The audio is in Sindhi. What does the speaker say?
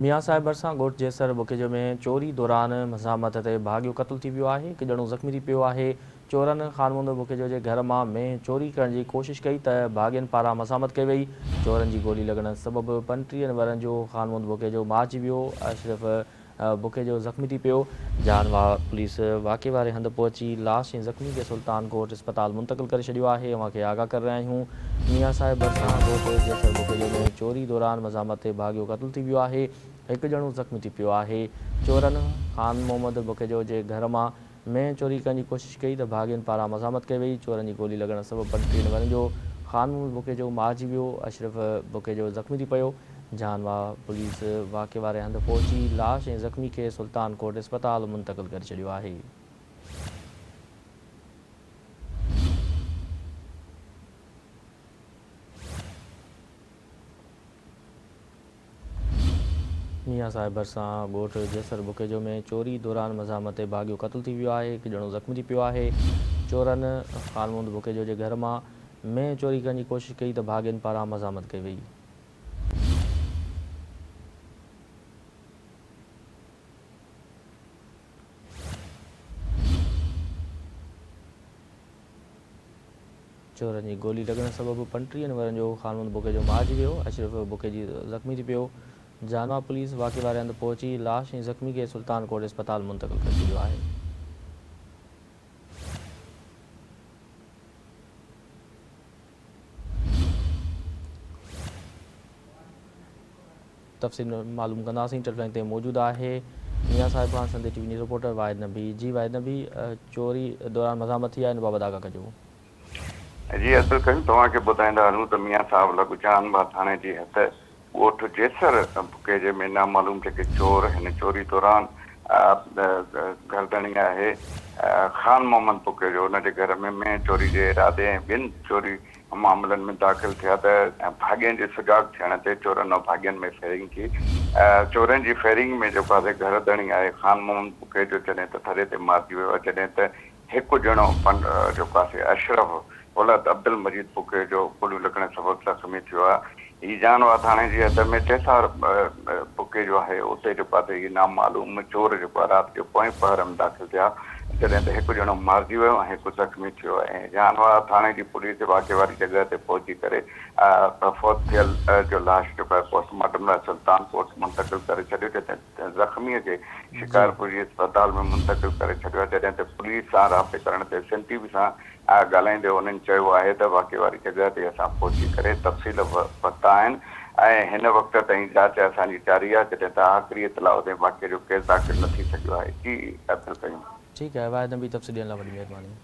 ميان صاحب ڀرسان ڳوٺ جيسر بڪيجو ۾ چوري دوران مزاحمت تي ڀاڳيو قتل ٿي ويو آهي، هڪ ڄڻو زخمي ٿي پيو آهي، چورن خانمند بڪيجو جي گهر مان مينهن چوري ڪرڻ جي ڪوشش ڪئي ته ڀاڳين پاران مزاحمت ڪئي وئي، چورن جي گولي لڳڻ سبب پنٽيهن ورهين جو خانمند بڪيجو مارجي ويو، اشرف بڪيجو زخمي ٿي پيو. جان واهه پوليس واقعي واري هنڌ پهچي لاش ۽ زخمي کي سلطان ڪوٽ اسپتال منتقل ڪري ڇڏيو آهي اوهان کي آگاهه ڪري رهيا آهيون ميان صاحب ڀرسان ڳوٺ جيسر بڪيجو ۾ چوري دوران مزاحمت تي ڀاڳيو قتل ٿي ويو آهي هڪ ڄڻو زخمي ٿي پيو آهي چورن خان محمد بڪيجو جي گهر مان مينهن چوري ڪرڻ جي ڪوشش ڪئي ته ڀاڳين پاران مزاحمت ڪئي وئي چورن جي گولي لڳڻ سبب 35 ورهين جو خان محمد بڪيجو مارجي ويو اشرف بڪيجو زخمي ٿي پيو جهان واهه پوليس واقعي واري هنڌ پهچي لاش ۽ زخمي کي سلطان ڪوٽ اسپتال منتقل ڪري ڇڏيو آهي. ميان صاحب ڀرسان ڳوٺ جيسر بڪيجو ۾ چوري دوران مزاحمت تي ڀاڳيو قتل ٿي ويو آهي، هڪ ڄڻو زخمي ٿي پيو آهي، چورن خان محمد بڪيجو جي گهر مان مينهن چوري ڪرڻ جي ڪوشش ڪئي ته ڀاڳين پاران مزاحمت ڪئي وئي. چورن جي گولي لڳڻ سبب پنٽيهن ورهين جو خانمند بڪيجو مارجي ويو، اشرف بڪيجي زخمي ٿي پيو، جانوا پوليس واقعي واري هنڌ پهچي لاش ۽ زخمي کي سلطان ڪوٽ اسپتال منتقل ڪري ڇڏيو آهي. تفصيل معلوم ڪنداسين ٽيليفون لائين تي موجود آهي ميان صاحب کان Sindh T V news reporter Wahid Nabi جي واحد نبي چوري دوران مزاحمت ٿي آهي ان بابت آگاهه ڪجو. جي عبدالڪريم توهان کي ٻڌائيندا هلون ته ميان صاحب لڳ جان باھ ٿاڻي جي حد ڳوٺ جيسر ڀڪيجي ۾ نامعلوم جيڪي چور هن چوري دوران گهر ڌڻي آهي خان محمد ڀڪيجو ان جي گهر ۾ مينهن چوري جي ارادي ۽ ٻين چوري معاملن ۾ داخل ٿيا ته ڀاڳين جي سجاڳ ٿيڻ تي چورن ۽ ڀاڳين ۾ فيرنگ ٿي چورن جي فيرنگ ۾ جيڪو آهي گهر ڌڻي آهي خان محمد ڀڪيجو جڏهن ته ٿري تي مارجي ويو آهي جڏهن ته هڪ ڄڻو جيڪو آهي اشرف اولاد عبدالمجيد بکيو جو گوليون لڳڻ سبب زخمي ٿيو آهي. هي جانوا ٿاڻي جي حد ۾ جيسار بکي جو آهي اتي جيڪو آهي هي نامعلوم چور جيڪو آهي رات جو پوئين پهر ۾ داخل ٿيا جڏهن ته هڪ ڄڻو مارجي ويو ۽ هڪ زخمي ٿيو ۽ جانوا ٿاڻي جي پوليس واقعي واري جڳهه تي پهچي ڪري فوت ٿيل جو لاش جيڪو آهي پوسٽ مارٽم لاء سلطان ڪوٽ منتقل ڪري ڇڏيو جڏهن زخمي کي شڪارپور جي اسپتال ۾ منتقل ڪري ڇڏيو آهي جڏهن ته پوليس سان رابطي ڪرڻ تي سنڌ ٽي وي سان ڳالهائيندي انهن چيو آهي ته واقعي واري جڳهه تي اسان پهچي ڪري تفصيل ورتا آهن ۽ هن وقت تائين جاچ اسان جي جاري آهي جڏهن ته آخري اطلاع تائين واقعي جو ڪيس داخل نه ٿي سگهيو آهي جي عبدالقيوم. ٺيڪ آهي واحد نبي تفصيل ڏيڻ لاء وڏي مهرباني.